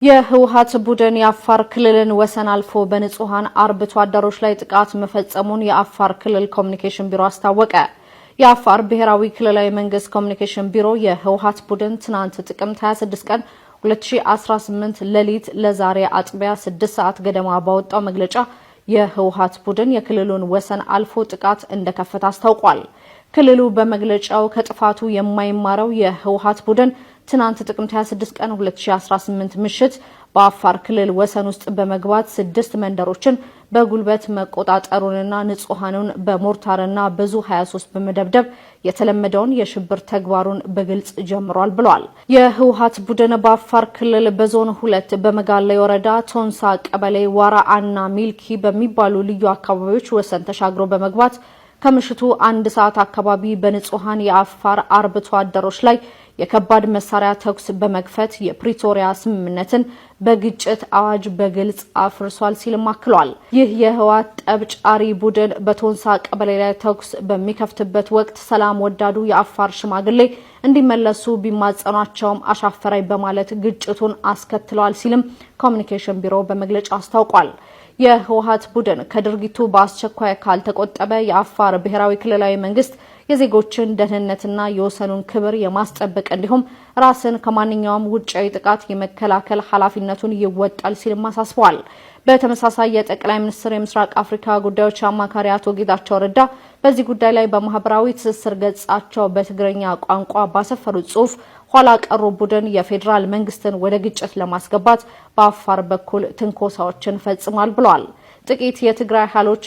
የህወሓት ቡድን የአፋር ክልልን ወሰን አልፎ በንጹሐን አርብቶ አደሮች ላይ ጥቃት መፈጸሙን የአፋር ክልል ኮሚኒኬሽን ቢሮ አስታወቀ። የአፋር ብሔራዊ ክልላዊ መንግስት ኮሚኒኬሽን ቢሮ የህወሓት ቡድን ትናንት ጥቅምት 26 ቀን 2018 ሌሊት ለዛሬ አጥቢያ 6 ሰዓት ገደማ ባወጣው መግለጫ የህወሓት ቡድን የክልሉን ወሰን አልፎ ጥቃት እንደከፈተ አስታውቋል። ክልሉ በመግለጫው ከጥፋቱ የማይማረው የህወሓት ቡድን ትናንት ጥቅምት 26 ቀን 2018 ምሽት በአፋር ክልል ወሰን ውስጥ በመግባት ስድስት መንደሮችን በጉልበት መቆጣጠሩንና ንጹሐኑን በሞርታርና በዙ 23 በመደብደብ የተለመደውን የሽብር ተግባሩን በግልጽ ጀምሯል ብሏል። የህወሓት ቡድን በአፋር ክልል በዞን 2 በመጋሌ ወረዳ ቶንሳ ቀበሌ ዋራአና ሚልኪ በሚባሉ ልዩ አካባቢዎች ወሰን ተሻግሮ በመግባት ከምሽቱ 1 ሰዓት አካባቢ በንጹሐን የአፋር አርብቶ አደሮች ላይ የከባድ መሳሪያ ተኩስ በመክፈት የፕሪቶሪያ ስምምነትን በግጭት አዋጅ በግልጽ አፍርሷል ሲልም አክሏል። ይህ የህወሓት ጠብ ጫሪ ቡድን በቶንሳ ቀበሌ ላይ ተኩስ በሚከፍትበት ወቅት ሰላም ወዳዱ የአፋር ሽማግሌ እንዲመለሱ ቢማጸኗቸውም አሻፈረኝ በማለት ግጭቱን አስከትለዋል ሲልም ኮሚኒኬሽን ቢሮ በመግለጫው አስታውቋል። የህወሓት ቡድን ከድርጊቱ በአስቸኳይ ካልተቆጠበ የአፋር ብሔራዊ ክልላዊ መንግስት የዜጎችን ደህንነትና የወሰኑን ክብር የማስጠበቅ እንዲሁም ራስን ከማንኛውም ውጫዊ ጥቃት የመከላከል ኃላፊነቱን ይወጣል ሲልም አሳስበዋል። በተመሳሳይ የጠቅላይ ሚኒስትር የምስራቅ አፍሪካ ጉዳዮች አማካሪ አቶ ጌታቸው ረዳ በዚህ ጉዳይ ላይ በማህበራዊ ትስስር ገጻቸው በትግርኛ ቋንቋ ባሰፈሩት ጽሁፍ ኋላ ቀሩ ቡድን የፌዴራል መንግስትን ወደ ግጭት ለማስገባት በአፋር በኩል ትንኮሳዎችን ፈጽሟል ብለዋል። ጥቂት የትግራይ ኃይሎች